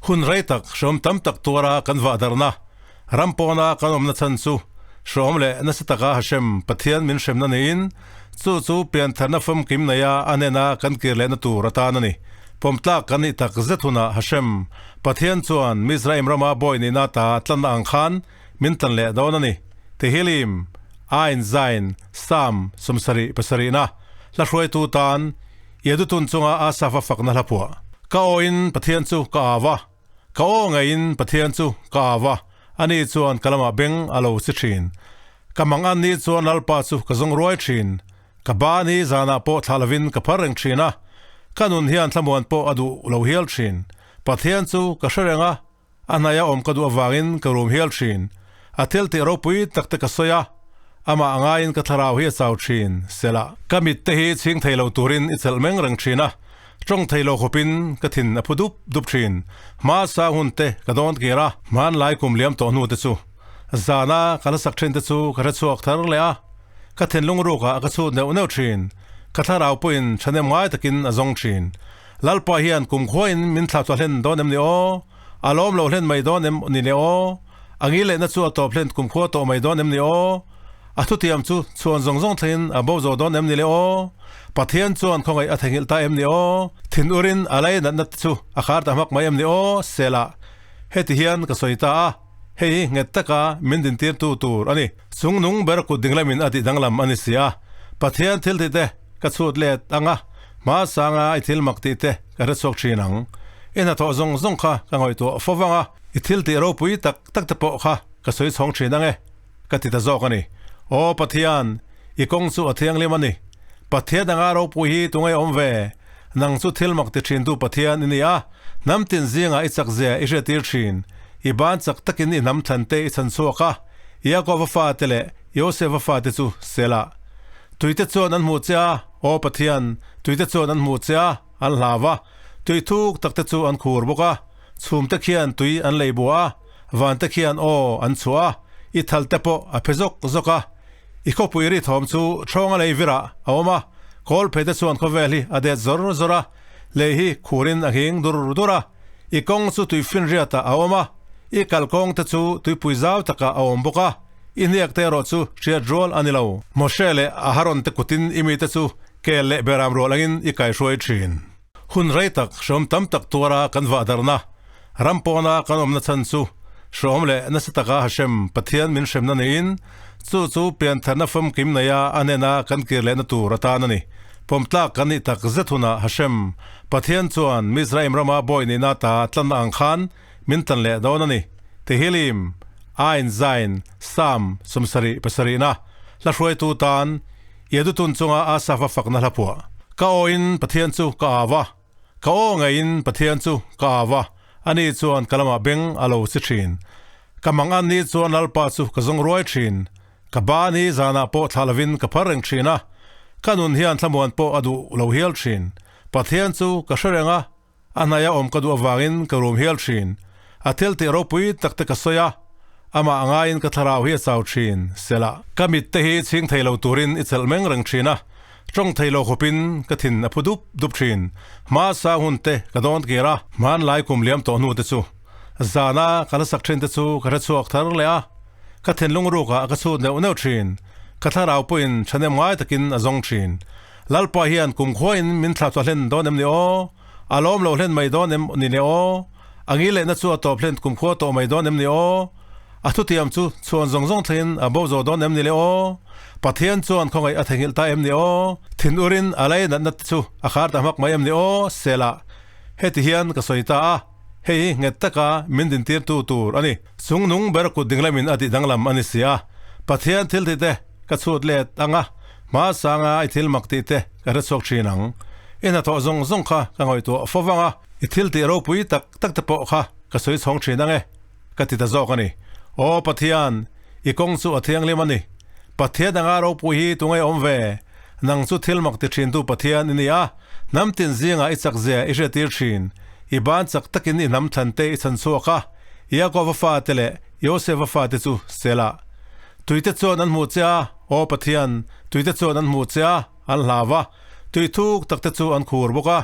Hun rei tak hreawm tam tak tuara kan vah darhna, ram pawna kan awmna chhan chu hreawm leh nasa taka Hashem, Pathian min hremna niin, chu chu piantharna famkim neia a hnena kan kir lehna tur atan a ni. Pawmtlak kan nih tak zet hunah Hashem, Pathian chuan Mizraim rama bawi nihna ta tlanna ang khan min tlan leh dawn a ni. Tehillim, Ain Zain, Psalm 77na, hla hruaitu tan, Iadutun chunga Asafa fakna hla phuah. Ka awin Pathian chu ka au a, ka aw ngeiin Pathian chu ka au a, ani chuan ka lamah beng a lo si thin. Ka mang an ni chuan Lalpa chu ka zawng ruai thin. Ka ba ni zanah pawh thlah lovin ka phar reng thin a, ka nun hian thlamuan pawh a duh lo hial thin. Pathian chu ka hre reng a, A hnaia awm ka duh avangin ka rum hial thin. A thil tih ropui tak te ka sawi a, amah angaiin ka thlarau hi a chau thin, Sela. Ka mit te hi chhing thei lo turin i chelh meng reng thin a, tawng thei lo khawpin ka thin a phu dup dup thin. Hma sang hun te ka dawn kir a, hmanlai kum liam tawh hnu te chu zana ka la sak thin te chu ka hre chhuak thar leh a, ka thinlung rukah ka chhut neuh neuh thin. Ka thlarau pawhin thahnem ngai takin a zawng thin. Lalpa hian kumkhuain min thlah chhuah hlen dawn em ni aw? A lawm lo hlen mai dawn em ni le aw? A ngil lehna chu a tawp hlen kumkhua tawh mai dawn em ni aw? A thutiam chu chhuan zawng zawng thlengin a bo zo dawn em ni le aw? Pathian chuan khawngaih a theihnghilh ta em ni aw? Thin urin a lei natna te chu a khar ta hmak mai em ni aw? Sela, heti hian ka sawi ta a, hei hi nghet taka min dintirtu tur a ni. Chung nung ber kut dinglamin a tih danglam a ni si a, Pathian thil tih te ka chhut let ang a, hma sanga i thil mak tih te ka hre chhuak thin ang. I hnathawh zawng zawng kha ka ngaihtuah fo vang a, i thil tih ropui tak tak te pawh kha ka sawi chhawng thin ang e, ka ti ta zawk a ni. Aw Pathian, i kawng chu a thianghlim a ni. Pathian anga ropui hi tunge awm ve? Nang chu thil mak ti thintu Pathian i ni a, hnam tin zingah i chak zia i hriattir thin. I ban chak takin i hnam thlan te i chhan chhuak a, Iakoba fate leh Josefa fate chu Selah. Tuite chuan an hmuh che a, Aw Pathian, tuite chuan an hmuh che a, an hlau a, tui thuk takte chu an khur bawk a, chhumte khian tui an lei buah a, vante khian aw an chhuah a, i thalte pawh a phe zawk zawk a. I khawpui ri thawm chu ṭhawnga lei virah a awm a, kawl pheite chuan khawvel hi a det zawr zawr a, lei hi khurin a nghing dur dur a, i kawng chu tui finriatah a awm a, i kalkawng te chu tuipui zau takah a awm bawk a. I hniak te erawh chu hriat rual a ni lo. Moshe leh Aharon te kutin i mite chu kel leh beram rual angin i kaihruai thin. Hun rei tak hreawm tam tak tuara kan vah darhna, ram pawna kan awmna chhan chu hreawm leh nasa taka Hashem, Pathian min hremna niin, chu chu piantharna famkim neia a hnena kan kir lehna tur atan a ni. Pawmtlak kan nih tak zet hunah Hashem, Pathian chuan Mizraim rama bawi nihna ta tlanna ang khan min tlan leh dawn a ni. Tehillim, Ain Zain, Psalm 77na, hla hruaitu tan, Iadutun chunga Asafa fakna hla phuah. Ka awin Pathian chu ka au a, ka aw ngeiin Pathian chu ka au a, ani chuan ka lamah beng a lo si thin. Ka mang an ni chuan Lalpa chu ka zawng ruai thin. Ka ba ni zanah pawh thlah lovin ka phar reng thin a, ka nun hian thlamuan pawh a duh lo hial thin. Pathian chu ka hre reng a, A hnaia awm ka duh avangin ka rum hial thin. A thil tih ropui tak te ka sawi a, amah angaiin ka thlarau hi a chau thin, Selah. Ka mit te hi chhing thei lo turin i chelh meng reng thin a, tawng thei lo khawpin ka thin a phu dup dup thin. Hma sang hun te ka dawn kir a, hmanlai kum liam tawh hnu te chu zana ka la sak thin te chu ka hre chhuak thar leh a, ka thinlung rukah ka chhut neuh neuh thin. Ka thlarau pawhin thahnem ngai takin a zawng thin. Lalpa hian kumkhuain min thlah chhuah hlen dawn em ni aw? A lawm lo hlen mai dawn em ni le aw? A ngil lehna chu a tawp hlen kumkhua tawh mai dawn em ni aw? A thutiam chu chhuan zawng zawng thlengin a bo zo dawn em ni le aw? Pathian chuan khawngaih a theihnghilh ta em ni aw? Thin urin a lei natna te chu a khar ta hmak mai em ni aw? Selah, heti hian ka sawi ta a, hei hi nghet taka min dintirtu tur a ni. Chung nung ber kut dinglamin a tih danglam a ni si a, Pathian thil tih te ka chhut let ang a, hma sanga i thil mak tih te ka hre chhuak thin ang. I hnathawh zawng zawng kha ka ngaihtuah fo vang a, i thil tih ropui tak tak te pawh kha ka sawi chhawng thin ang e, ka ti ta zawk a ni. Aw Pathian, i kawng chu a thianghlim a ni. Pathian anga ropui hi tunge awm ve? Nang chu thil mak ti thintu Pathian i ni a, hnam tin zingah i chak zia i hriattir thin. I ban chak takin i hnam thlan te i chhan chhuak a, Iakoba fate leh Josefa fate chu Selah. Tuite chuan an hmuh che a, Aw Pathian, tuite chuan an hmuh che a, an hlau a, tui thuk takte chu an khur bawk a,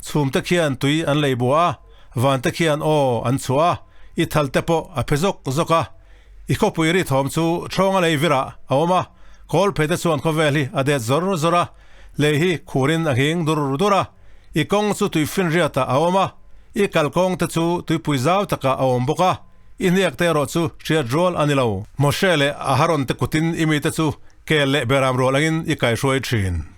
chhumte khian tui an lei buah a, Van te khian aw an chhuah a, i thal te pawh a phe zawk zawk a. I khawpui ri thawm chu ṭhawnga lei virah a awm a, kawl phei te chuan khawvel hi a det zawr zawr a, lei hi khurin a nghing dur dur a. I kawng chu tuifinriatah a awm a, i kalkawng te chu tuipui zau takah a awm bawk a, i hniak te erawh chu hriat rual a ni lo. Moshe leh Aharon te kutin i mite chu kel leh beram rual angin i kaihruai thin.